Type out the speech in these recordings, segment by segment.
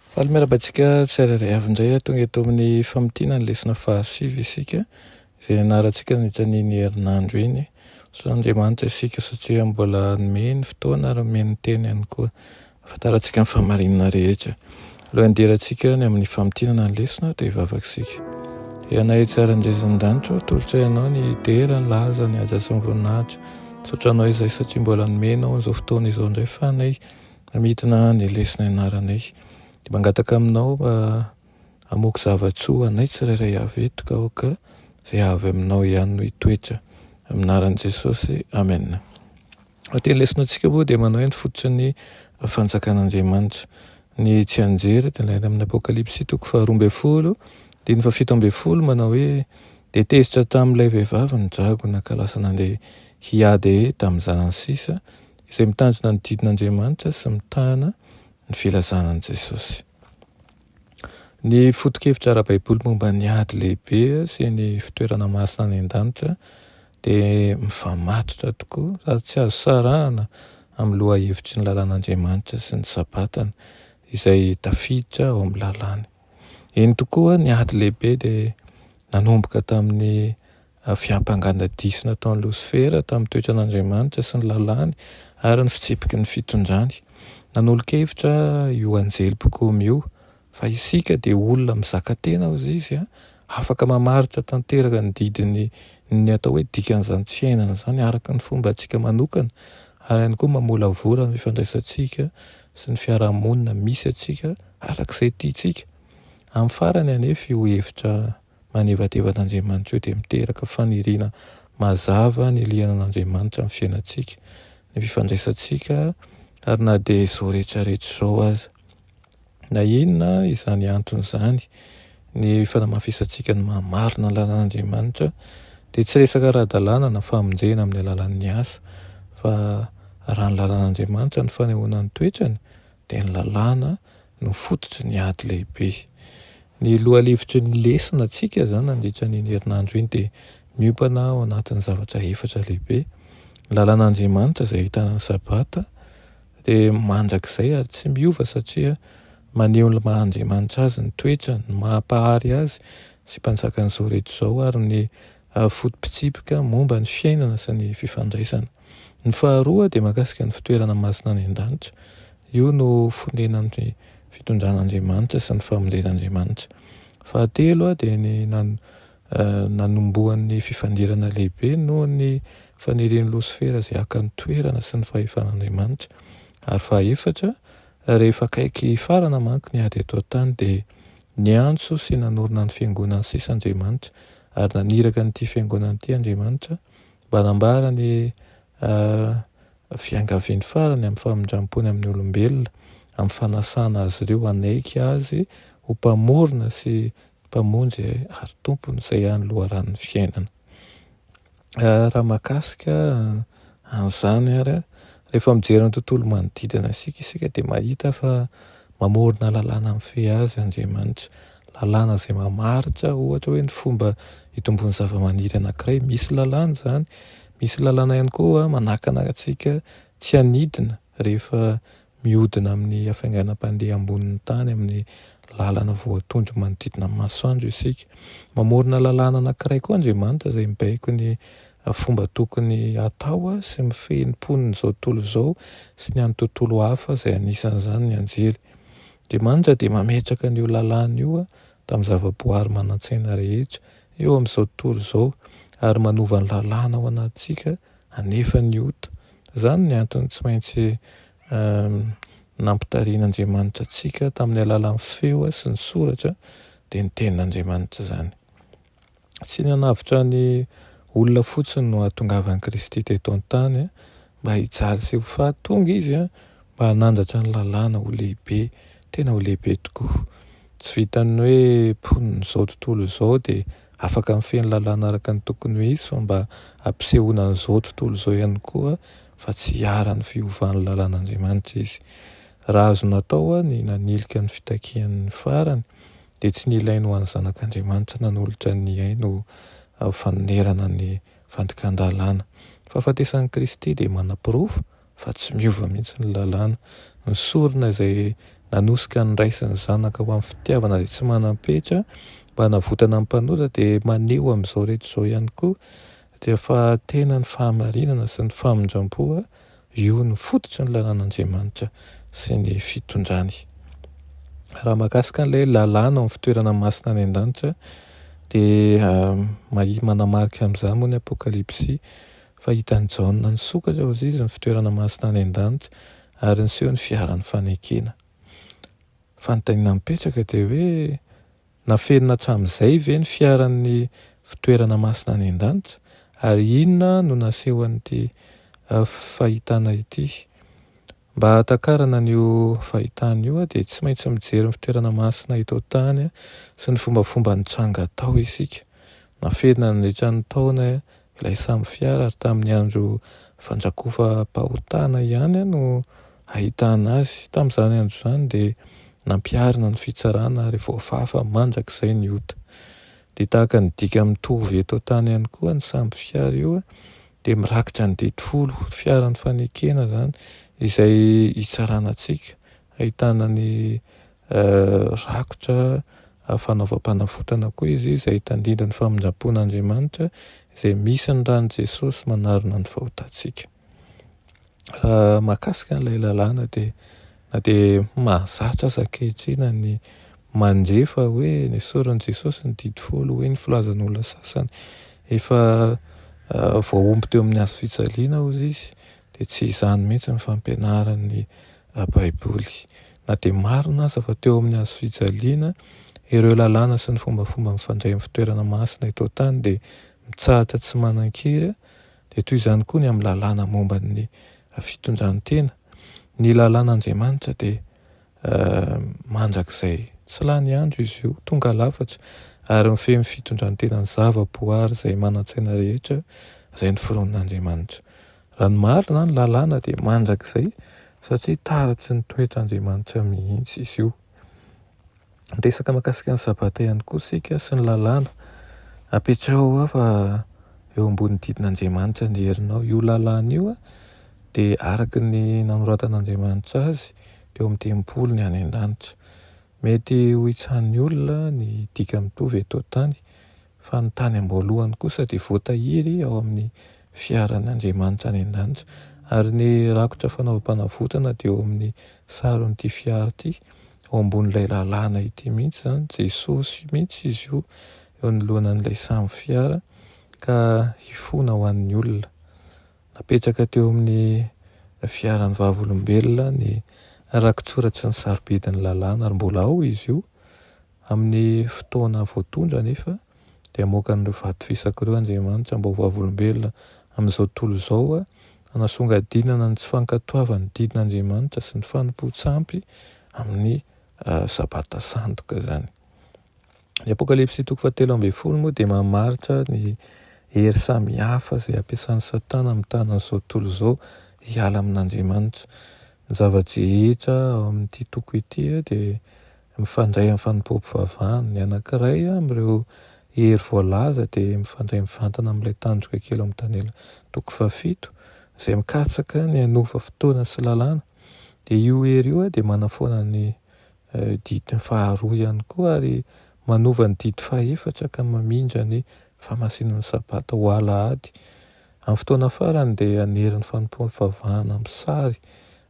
Faly miarahaba antsika tsirairay avy indray tonga eto amin'ny famintinana ny lesona fahasivy isika izay nianarantsika nandritra an'iny herinandro iny. Misaotra an'Andriamanitra isika satria mbola nomeny fotoana ary nomeny teny ihany koa ahafantarantsika ny fahamarinana rehetra. Alohan'ny hidirantsika ny amin'ny famintinana ny lesona dia hivavaka isika. Ianay tsara indrindra an-danitra, atolotra ianao ny dera, ny laza, ny haja sy ny voninahitra. Misaotra anao izay satria mbola nomenao an'izao fotoana izao indray fa anay Namidina ny lesona ianaranay. Dia mangataka aminao mba hamoky zava-tsoa anay tsirairay avy eto ka aoka izay avy aminao ihany no hitoetra. Amin'ny anaran'i Jesosy, Amen. Ny teny lesonantsika moa dia manao hoe ny fototry ny fanjakan'Andriamanitra. Ny tsianjery dia ilaina amin'ny Apokalypsy toko faharoa ambin'ny folo, andininy fahafito ambin'ny folo manao hoe dia tezitra tamin'ilay vehivavy ny dragona ka lasa nandeha hiady tamin'ny zanany sisa izay mitandrina ny didin'Andriamanitra sy mitana ny filazana an'i Jesosy. Ny foto-kevitra ara-baiboly momba ny ady lehibe sy ny fitoerana masina any an-danitra dia mifamatotra tokoa ary tsy azo sarahana amin'ny lohahevitry ny lalàn'Andriamanitra sy ny Sabatany izay tafiditra ao amin'ny lalàny. Eny tokoa, ny ady lehibe dia nanomboka tamin'ny fiampangana diso nataon'i Losifera tamin'ny toetran'Andriamanitra sy ny lalàny ary ny fitsipiky ny fitondrany. Nanolo-kevitra io anjely mpikomy io fa isika dia olona mizaka tena, hozy izy, afaka mamaritra tanteraka ny didiny ny atao hoe dikan'izany fiainana izany araka ny fombantsika manokana ary ihany koa mamolavola ny fifandraisantsika sy ny fiarahamonina misy antsika araka izay tiantsika. Amin'ny farany anefa io hevitra manevateva an'Andriamanitra io dia miteraka faniriana mazava ny liana an'Andriamanitra amin'ny fiainantsika, ny fifandraisantsika ary na dia izao rehetra rehetra izao aza. Na inona izany antony izany, ny fanamafisantsika ny maha marina ny lalàn'Andriamanitra dia tsy resaka ara-dalàna na famonjena amin'ny alalan'ny asa fa raha ny lalàn'Andriamanitra no fanehoana ny toetrany dia ny lalàna no fototry ny ady lehibe. Ny lohalevitry ny lesona antsika izany nandritra an'iny herinandro iny dia miompana ao anatin'ny zavatra efatra lehibe. Ny lalàn'Andriamanitra izay ahitana ny Sabata dia mandrakizay ary tsy miova satria maneho ny maha Andriamanitra azy, ny toetrany, ny maha Mpahary azy sy Mpanjakan'izao rehetra izao ary ny foto-pitsipika momba ny fiainana sy ny fifandraisana. Ny faharoa dia mahakasika ny fitoerana masina any an-danitra. Io no fonenan'ny fitondran'Andriamanitra sy ny famonjen'Andriamanitra. Fahatelo dia ny nanombohan'ny fifandirana lehibe noho ny fanirian'i Losifera izay haka ny toerana sy ny fahefan'Andriamanitra. Ary fahaefatra, rehefa akaiky hifarana manko ny ady eto an-tany dia niantso sy nanorina ny fiangonany sisa Andriamanitra ary naniraka an'ity fiangonana ity Andriamanitra mba hanambara ny Fiangaviany farany amin'ny famindram-pony amin'ny olombelona, amin'ny fanasana azy ireo hanaiky Azy ho Mpamorona sy Mpamonjy ary Tompony, izay hany loharanon'ny fiainana. Raha mahakasika an'izany ary, rehefa mijery ny tontolo manodidina antsika isika dia mahita fa mamorona lalàna mifehy azy Andriamanitra. Lalàna izay mamaritra ohatra hoe ny fomba hitomboan'ny zavamaniry anankiray, misy lalàna izany. Misy lalàna ihany koa manakana antsika tsy hanidina rehefa mihodina amin'ny hafainganam-pandeha ambonin'ny tany amin'ny lalana voatondro manodidina ny masoandro isika. Mamorona lalàna anankiray koa Andriamanitra izay mibaiko ny fomba tokony hatao sy mifehy ny mponin'izao tontolo izao sy ny an'ny tontolo hafa izay anisan'izany ny anjely. Andriamanitra dia mametraka an'io lalàna io tamin'ny zavaboary manan-tsaina rehetra eo amin'izao tontolo izao ary manova ny lalàna ao anatintsika hanefa ny ota. Izany ny antony tsy maintsy nampitarihin'Andriamanitra antsika tamin'ny alalan'ny feo sy ny soratra dia ny tenin'Andriamanitra izany. Tsy ny hanavotra ny olona fotsiny no hahatongavan'i Kristy teto an-tany mba hijaly sy ho faty. Tonga Izy mba hanandratra ny lalàna ho lehibe, tena ho lehibe tokoa. Tsy vitan'ny hoe mponin'izao tontolo izao dia afaka mifehy ny lalàna araka ny tokony ho izy fa mba hampisehoana an'izao tontolo izao ihany koa fa tsy iharan'ny fiovan'ny lalàn'Andriamanitra izy. Raha azo natao ny nanilika ny fitakian'ny farany dia tsy nilainy ho an'ny Zanak'Andriamanitra nanolotra ny ainy ho fanonerana ny fandikan-dalàna. Ny fahafatesan'i Kristy dia manaporofo fa tsy miova mihitsy ny lalàna. Ny sorona izay nanosika ny Ray sy ny Zanaka ho amin'ny fitiavana izay tsy manam-petra mba hanavotana ny mpanota dia maneho amin'izao rehetra izao ihany koa dia fa tena ny fahamarinana sy ny famindram-po io no fototry ny lalàn'Andriamanitra sy ny fitondrany. Raha mahakasika an'ilay lalàna ao amin'ny fitoerana masina any an-danitra dia manamarika amin'izany moa ny Apokalypsy fa hitan'i Jaona nisokatra hozy izy ny fitoerana masina any an-danitra ary niseho ny fiaran'ny fanekena. Fanontaniana mipetraka dia hoe nafenina hatramin'izay ve ny fiaran'ny fitoerana masina any an-danitra? Ary inona no nasehon'ity fahitana ity? Mba hahatakarana an'io fahitana io dia tsy maintsy mijery ny fitoerana masina eto an-tany sy ny fombafomba nitranga tao isika. Nafenina nandritra ny taona ilay samy fiara ary tamin'ny andro fandrakofam-pahotana ihany no ahitana azy. Tamin'izany andro izany dia nampiharina ny fitsarana ary voafafa mandrakizay ny ota. Dia tahaka ny dika mitovy eto an-tany ihany koa ny sambo fiara io dia mirakitra ny didy folo, fiaran'ny fanekena izany izay hitsarana antsika, ahitana ny rakotra fanaovam-panavotana koa izy izay tandindon'ny famindram-pon'Andriamanitra izay misy ny ran'i Jesosy manarona ny fahotantsika. Raha mahakasika an'ilay lalàna dia na dia mahazatra aza ankehitriny ny mandre fa hoe nesorin'i Jesosy ny didy folo hoy ny filazan'olona sasany, efa voahombo teo amin'ny hazo fijaliana hozy izy, dia tsy izany mihitsy ny fampianaran'ny Baiboly. Na dia marina aza fa teo amin'ny hazo fijaliana ireo lalàna sy ny fombafomba mifandray amin'ny fitoerana masina eto an-tany dia mitsahatra tsy manan-kery, Dia toy izany koa ny amin'ny lalàna momba ny fitondran-tena. Ny lalàn'Andriamanitra dia mandrakizay, tsy lany andro izy io, tonga lafatra ary mifehy ny fitondran-tenan'ny zavaboary izay manan-tsaina rehetra izay noforonin'Andriamanitra. Raha ny marina, ny lalàna dia mandrakizay satria taratry ny toetr'Andriamanitra mihitsy izy io. Niresaka mahakasika ny Sabata ihany koa isika sy ny lalàna. Apetraho aho fa eo ambonin'ny didin'Andriamanitra ny herinao. Io lalàna io dia araka ny nanoratan'Andriamanitra azy teo amin'ny tempoliny any an-danitra. Mety ho hitsahan'ny olona ny dika mitovy eto an-tany fa ny tany am-boalohany kosa dia voatahiry ao amin'ny fiaran'Andriamanitra any an-danitra. Ary ny rakotra fanaovam-panavotana dia eo amin'ny saron'ity fiara ity, ao ambonin'ilay lalàna ity mihitsy izany, Jesosy mihitsy izy io eo anoloanan'ilay sambo fiara ka hifona ho an'ny olona. Napetraka teo amin'ny fiaran'ny Vavolombelona ny rakitsoratry ny sarobidin'ny lalàna ary mbola ao izy io. Amin'ny fotoana voatondro anefa dia hamoaka an'ireo vato fisaka ireo Andriamanitra mba ho vavolombelona amin'izao tontolo izao hanasongadinana ny tsy fankatoavan'ny didin'Andriamanitra sy ny fanompoan-tsampy amin'ny Sabata sandoka izany. Ny Apokalypsy toko fahatelo ambin'ny folo moa dia mamaritra ny hery samihafa izay ampiasan'i Satana mitana an'izao tontolo izao hiala amin'Andriamanitra. Ny zava-drehetra ao amin'ity toko ity dia mifandray amin'ny fanompoam-pivavahana. Ny anankiray amin'ireo hery voalaza dia mifandray mivantana amin'ilay tandroka kely ao amin'ny Daniela toko fahafito, izay mikatsaka ny hanova fotoana sy lalàna. Dia io hery io dia manafoana ny didy faharoa ihany koa ary manova ny didy fahefatra ka mamindra ny fahamasinan'ny Sabata ho alahady. Amin'ny fotoana farany dia hanery ny fanompoam-pivavahana amin'ny sary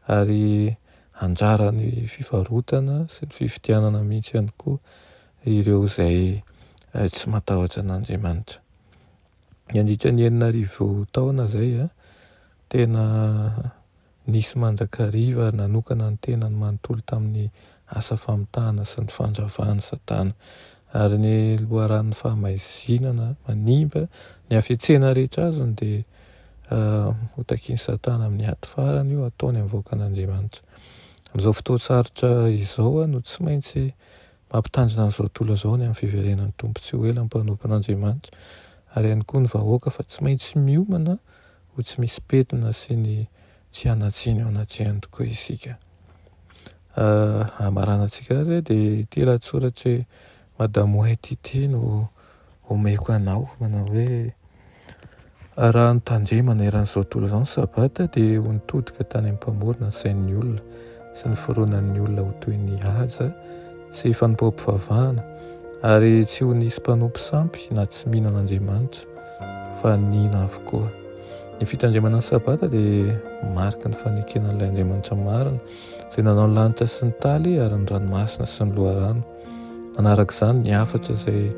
ary handrara ny fivarotana sy ny fividianana mihitsy ihany koa ireo izay tsy matahotra an'Andriamanitra. Nandritra ny 6000 taona izay, tena nisy mandrakariva ary nanokana ny tenany manontolo tamin'ny asa famitahana sy ny fandravana Satana. Ary ny loharanon'ny fahamaizinana manimba ny hafetsena rehetra azony dia Ho takian'i Satana amin'ny ady farany io ataony amin'ny vahoakan'Andriamanitra. Amin'izao fotoan-tsarotra izao no tsy maintsy mampitandrina an'izao tontolo izao ny amin'ny fiverenan'ny Tompo tsy ho ela ny mpanompon'Andriamanitra ary ihany koa ny vahoaka fa tsy maintsy miomana ho tsy misy pentina sy ny tsy hanan-tsiny eo anatrehany tokoa isika. Hamaranantsika azy dia ity lahatsoratr'i Madame White ity no omeko anao manao hoe raha notandremana eran'izao tontolo izao ny sabata dia ho nitodika tany amin'ny mpamorona ny sain'ny olona. sy ny fironan'ny olona ho toy ny haja sy fanompoam-pivavahana, ary tsy ho nisy mpanompo sampy na tsy mino an'Andriamanitra, fa nino avokoa. Ny fitandremana ny Sabata dia mariky ny fanekena an'ilay Andriamanitra marina, izay nanao ny lanitra sy ny taly ary ny ranomasina sy ny loharano. Manaraka izany, ny hafatra izay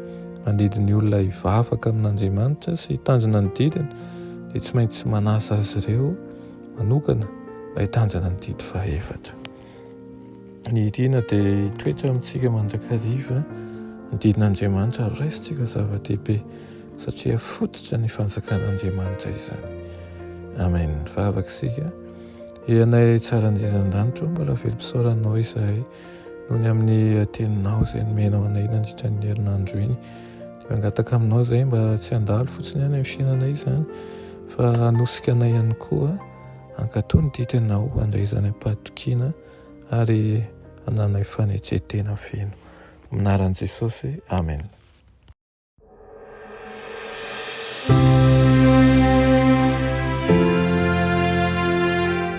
mandidy ny olona hivavaka amin'Andriamanitra sy hitandrina ny didiny dia tsy maintsy manasa azy ireo manokana mba hitanjana ny didy fahefatra. Ny irina dia hitoetra amintsika mandrakariva ny didin'Andriamanitra ary raisintsika zava-dehibe satria fototra ny fanjakan'Andriamanitra izany. Amen. Vavaka isika. Ianay tsara indrindra an-danitra, mbola velom-pisaoranao izahay noho ny amin'ny teninao izay nomenao anay nandritra ny herinandro iny. Dia mangataka aminao izahay mba tsy handalo fotsiny ihany amin'ny fiainanay izany fa hanosika anay ihany koa hankatò ny didinao, handray izany am-pahatokiana ary hananay fanetren-tena feno. Amin'ny anaran'i Jesosy, amen.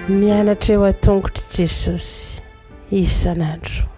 Mianatra eo an-tongotr'i Jesosy isan'andro.